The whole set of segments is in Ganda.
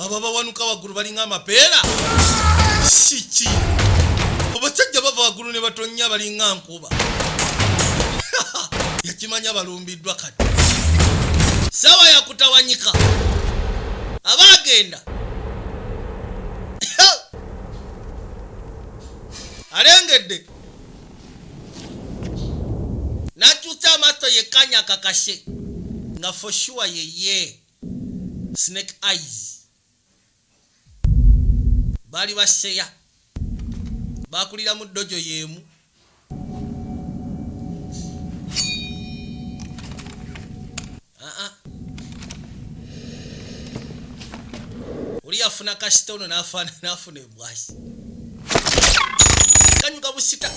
Abo abawanuka waggulu balinga amapeera. Siki abasajja bava waggulu ne batonnya, balinga nkuba. Yakimanya balumbiddwa. Kati saawa yakutawanyika, aba agenda alengedde, n'akyusa amaaso yekkanya akakashe nga for sure yeye Snake Eyes. Baali baseya, bakulira mu dojo y'emu. Aa, oli yafuna kasita ono n'afuna embwasi, kanyuka busita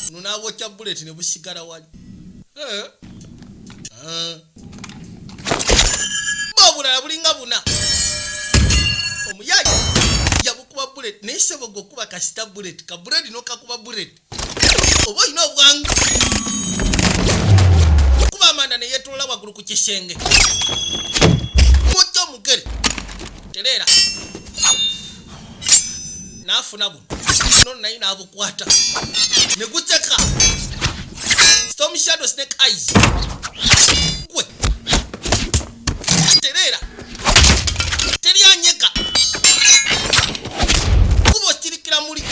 ono n'abokya bullet ne busigala wali. Eh. Ah. Bo obulala bulinga buna, omuyayi yabukuba bullet, naye sebo gwe okuba kasita bullet ka bullet n'okakuba bullet, oba olina obwangu kuba amanda ne yeetolola waggulu ku kisenge. Mujja omugere tereera, n'afuna buno nono, naye n'abukwata ne guceka. Storm Shadow, Snake Eyes, gwe tereera, teryanyega kuba okirikira muli.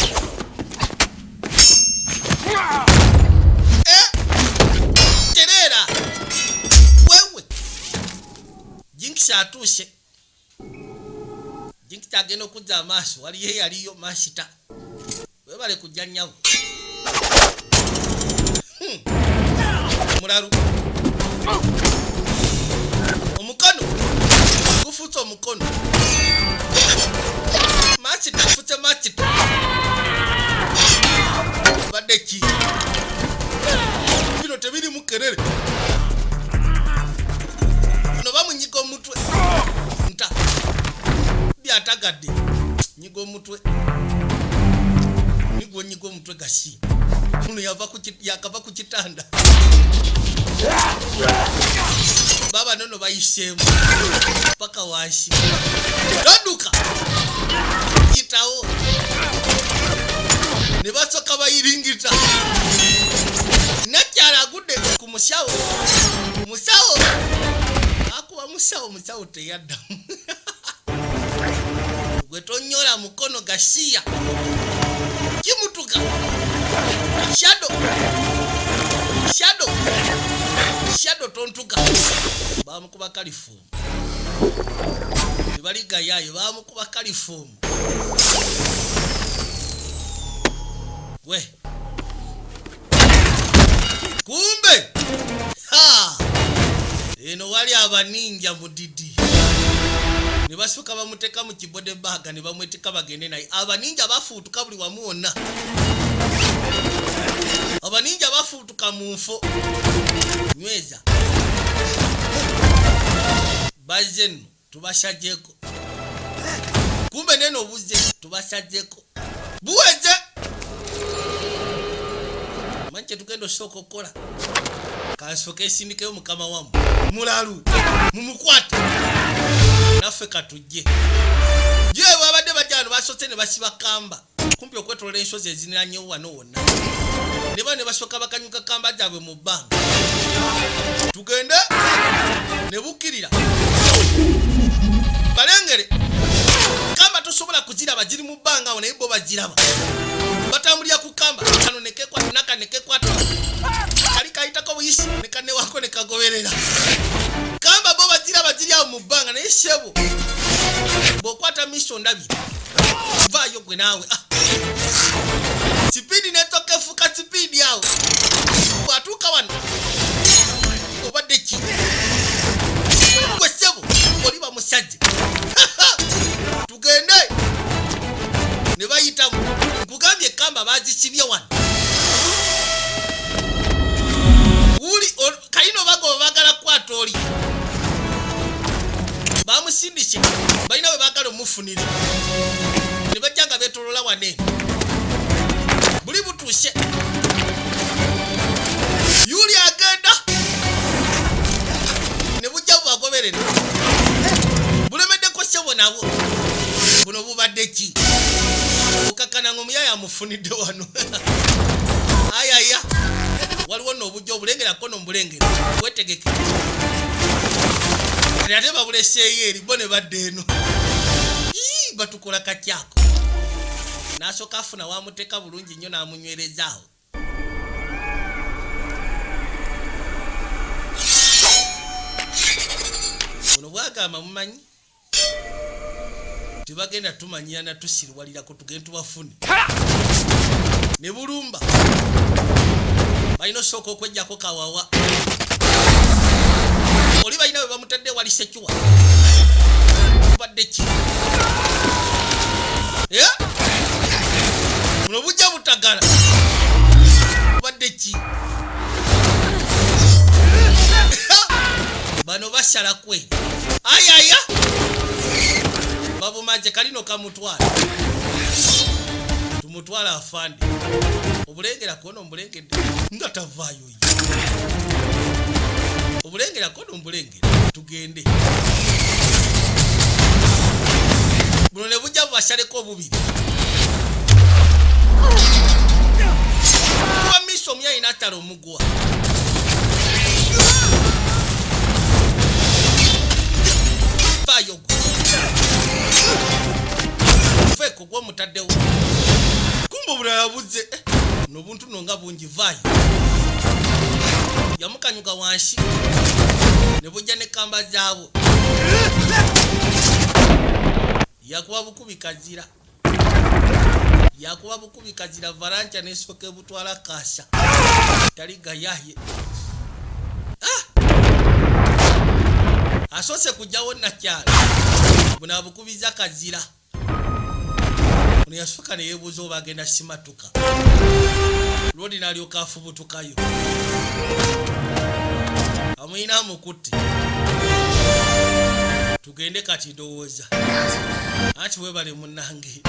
Eh, tereera wewe. Jinx atuuse. Jinx agenda okuzza amaaso, waliyo eyaliyo masita. Webale kujja nnyabo. Mulalu omukono gufuuse omukono, makita gufuse makita. Badde ki bino? Tebirimu kerere. Ono bamunyiga omutwe nta byatagadde. Nyiga omutwe, nigwo nyiga omutwe gasi. Ono yakava ku kitanda. Baba nono bayiseemu paka wansi. Todduka, yitawo. Ne basooka bayiringita. Nakyala agudde ku musawo. Musawo akuba musawo, musawo teyaddamu. Gwe tonyola mukono gasiya kimutuka. Shadow, Shadow, Shadow, tontuka. Bamukuba kalifuumu tebaligayayo, bamukuba kalifuumu. Gwe kumbe ha! Eno wali abaninja mudidi ne basooka bamuteeka mu kibode bag ne bamwetika bagende naye. Abaninja bafuutuka buli wamu wonna, abaninja bafuutuka mu nfo. Nyweza bazze nno, tubasajjeko. Kumbe neno obuzze, tubasajjeko buweze. Manyi kyetugenda osooka okukola? Kansooka esindikeyo mukama wamu mulalu, mumukwate naffe katujje. Je babadde bajja wano, basoose ne basiba kamba kumpi okwetolola ensozi eziniranyewo wano wonna, ne bano ne basooka bakanyuka kamba zaabwe mu bbanga. Tugende ne bukkirira balengere kamba. Tosobola kuziraba, ziri mu bbanga awo, naye bo baziraba. Batambulira ku kamba. Kano nekekwata naka nekekwata, kali kayitako buyisi ne kanewako ne kagoberera kamba. Bo baziraba, ziri awo mu bbanga. Naye sebo bw'okwata miso ndabye vaayo gwe naawe. Ah. Sipiidi netoka, efuuka sipiidi awo bw'atuuka wano. Obadde ki gwe ssebo? Oli bamusajja. Tugende ne bayitamu. Nkugambye kamba bazisibye wano. Wuli kalina obagoba, baagala kukwata oli bamusindise, balina bwe baagala omufunire. Ne bajja nga beetolola wano eno. Buli butuuse, yuli agenda ne bujja bubagoberera, bulemeddeko ssebo nabwo. Buno bubadde ki? Okakkana nga omuyaya amufunidde wano. Ayaya, waliwo nno obujja obulengerako nomubulengera. Wetegeke. Kati ate babuleseeyo eri bo ne badda eno. Ii, batukola katyako. N'asooka afuna wamuteeka bulungi nnyo n'amunywerezaawo. Buno bwagamba, mumanyi tebagenda tumanyira natusirwalirako, tugende tubafune ne bulumba. Balina osooka okwejjako kawawa oli balina bwe bamutadde wali secuwa. Badde ki? Eh? Buno bujja butagala. Badde ki? Bano basala kwe ayaya, babumaje kalino kamutwala, tumutwala afande. Obulengera kono omulengedde nga tavaayo ye. Obulengera kono omulengera, tugende. Buno ne bujja bubasaleko obubiri kuba miso omuyayi n'atala omuguwa. Faayo gwe, feeko gwomutaddewo. Kumba obulala buzze. Eh, nobuntu no nga bungi. Vaayo. Yamukanyuka wansi ne bujja ne kamba zaabwo. Yakuba bukubi kazira, yakuba bukubi kazira. Valanca nesooka ebutwala kasa tali gayaye. Ah! Asoose kujjawo nakyala buno abukubiza kazira. Ono yasooka neyebuuza oba agenda simatuka lwodi, n'alyoka afubutukayo amuyina amukutte. Tugende kati. Ndowooza anti webale munnange,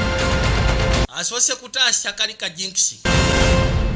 asoose kutaasa kali ka jinkisi.